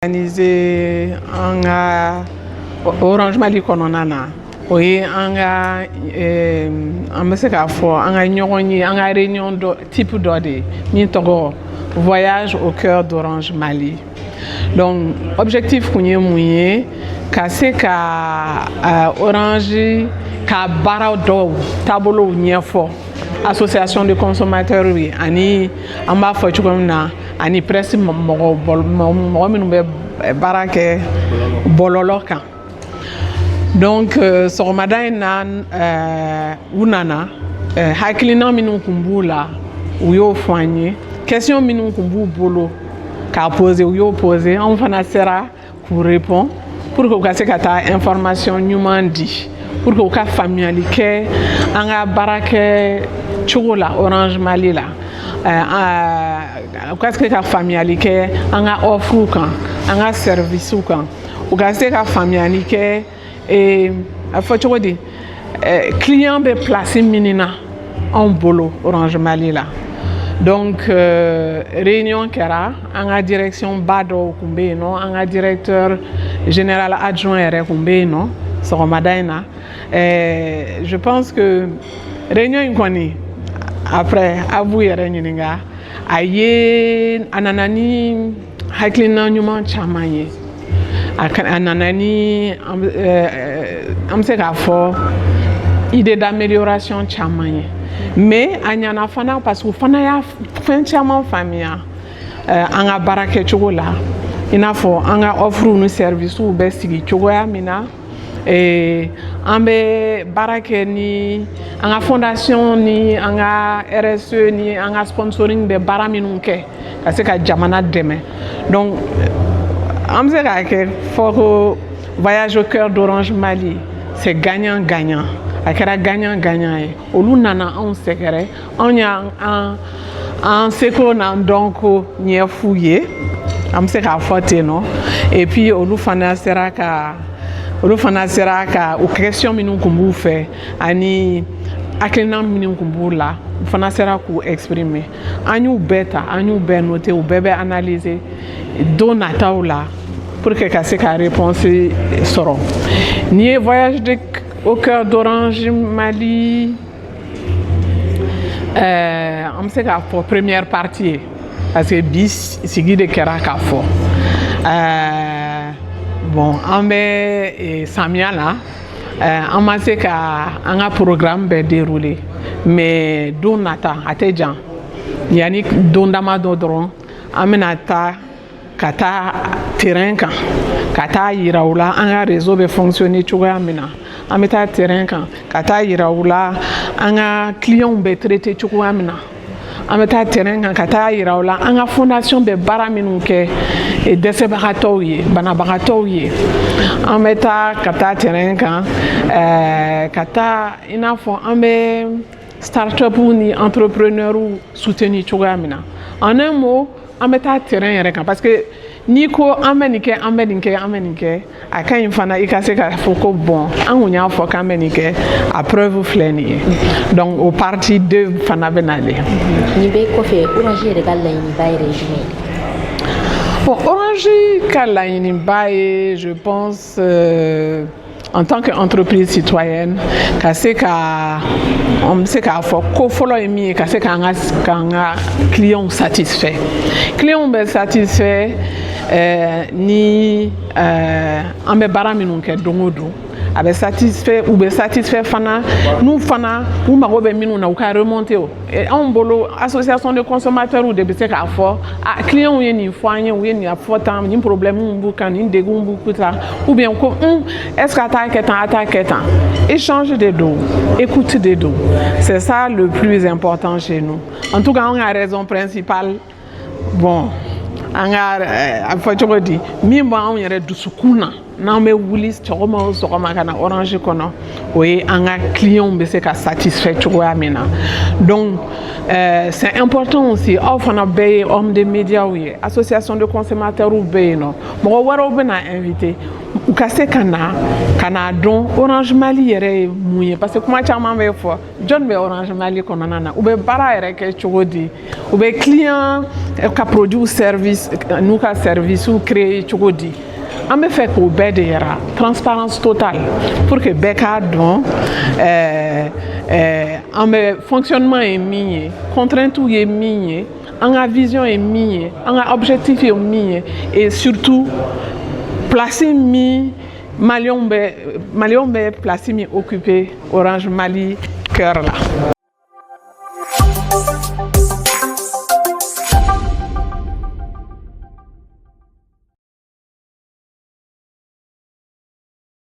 Organiser an ka Orange Mali kɔnɔna na, o ye an ka, an bɛ se k'a fɔ, an ka ɲɔgɔn ye, an ka réunion dɔ type dɔ de ye min tɔgɔ Voyage au cœur d'Orange Mali. Donc objectif kun ye mun ye? Ka se ka Orange ka baara dɔw taabolow ɲɛfɔ association de consommateurs ye, ani an b'a fɔ cogo min na, ani presse mɔgɔw, mɔgɔ minnu bɛ baara kɛ bɔlɔlɔ kan. Donc sɔgɔmada in na, u nana, hakilina minnu kun b'u la, u y'o fɔ an ye. Question minnu kun b'u bolo k'a poser, u y'o poser. Anw fana sera k'u répond pour que u ka se ka taa information ɲuman di, pour que u ka faamuyali kɛ an ka baara kɛ cogo la Orange Mali la, u ka se ka faamuyali kɛ an ka offre kan, an ka service kan, u ka se ka faamuyali kɛ, a fɔ cogo di, client bɛ place min na anw bolo Orange Mali la. Donc réunion kɛra, an ka direction ba dɔw kun bɛ yen nɔ, an ka directeur général adjoint yɛrɛ kun bɛ yen nɔ sɔgɔmada in na. Je pense que réunion in kɔni, après a b'u yɛrɛ ɲininka, a ye, a nana ni hakilina ɲuman caman ye, a nana ni, an bɛ se k'a fɔ, idée d'amélioration caman ye. Mais a ɲana fana, parce que u fana y'a fɛn caman faamuya an ka baara kɛcogo la, i n'a fɔ an ka offre ni services bɛ sigi cogoya min na, an bɛ baara kɛ ni an ka fondation ni an ka RSE ni an ka sponsoring bɛ baara minnu kɛ ka se ka jamana dɛmɛ. Donc an bɛ se k'a kɛ fɔ ko Voyage au cœur d'Orange Mali, c'est gagnant gagnant. A kɛra gagnant gagnant ye. Olu nana anw sɛgɛrɛ, anw y'an an seko n'an dɔnko ɲɛf'u ye, an bɛ se k'a fɔ ten nɔ. Et puis olu fana sera ka o question minnu kun b'u fɛ ani hakilina minnu kun b'u la, u fana sera k'u exprimer. An y'u bɛɛ ta, an y'u bɛɛ noter, u bɛɛ bɛ analyser don nataw la pour que ka se ka réponse sɔrɔ. N'i ye Voyage au cœur d'Orange Mali, an bɛ se k'a fɔ première partie ye, parce que bi sigi de kɛra k'a fɔ. Bon, an bɛ samiya la, an ma se ka an ka programme bɛɛ dérouler, mais don nata, a tɛ jan, yanni don dama dɔ dɔrɔn, an bɛna taa ka taa terrain kan, ka taa yira u la an ka réseau bɛ fonctionner cogoya min na. An bɛ taa terrain kan ka taa yira u la an ka clients bɛ traiter cogoya min na. An bɛ taa terrain kan ka taa yira u la an ka fondation bɛ baara minnu kɛ dɛsɛbagatɔw ye, banabagatɔw ye. An bɛ taa ka taa terrain kan, ka taa i n'a fɔ an bɛ start-up ni entrepreneurs soutenir cogoya min na. En un mot, an bɛ taa terrain yɛrɛ kan, parce que n'i ko an bɛ nin kɛ, an bɛ nin kɛ, an bɛ nin kɛ, a ka ɲi fana i ka se k'a fɔ ko bon, an kun y'a fɔ k'an bɛ nin kɛ, a preuve filɛ nin ye. Donc o partie 2 fana bɛ nalen. Nin bɛɛ kɔfɛ, Orange yɛrɛ ka laɲiniba yɛrɛ ye jumɛn ye? Bon, Orange ka laɲiniba ye, je pense, en tant qu'entreprise citoyenne, ka se ka, an bɛ se k'a fɔ ko fɔlɔ ye min ye, ka se k'an ka clients satisfait. Clients bɛ satisfait ni an bɛ baara minnu kɛ don o don, a bɛ satisfait, u bɛ satisfait fana n'u fana u mago bɛ minnu na, u ka remonter. O anw bolo, association de consommateurs de bɛ se k'a fɔ a clients ye nin fɔ an ye, u ye nin fɔ tan, nin problème b'u kan, nin degun b'u kan, ou bien ko est ce que a t'a kɛ tan, a t'a kɛ tan. Échange de don, écoute de don, c'est ça le plus important chez nous. En tout cas, an ka raison principale, bon, an ka, a fɔ cogo di, min b'anw yɛrɛ dusukun na n'an bɛ wuli sɔgɔma o sɔgɔma ka na Orange kɔnɔ, o ye ka clients satisfait. O ye an ka clients bɛ se ka satisfait cogoya min na. Donc c'est important aussi, aw fana bɛɛ ye homme de médias ye, association de consommateurs bɛ yen nɔ, mɔgɔ wɛrɛw bɛ na invité u ka se ka na dɔn Orange Mali yɛrɛ ye mun ye, parce que kuma caman bɛ fɔ. Jɔn bɛ Orange Mali kɔnɔna na? U bɛ baara yɛrɛ kɛ cogo di? U bɛ client ka produit, service n'u ka service créer cogo di? An bɛ fɛ k'o bɛɛ de yira, transparence totale, pour que bɛɛ k'a dɔn an bɛ fonctionnement ye min ye, contrainte ye min ye, an ka vision ye min ye, an ka objectif ye min ye, et surtout place min Maliyɛnw bɛ place min occuper Orange Mali cœur la.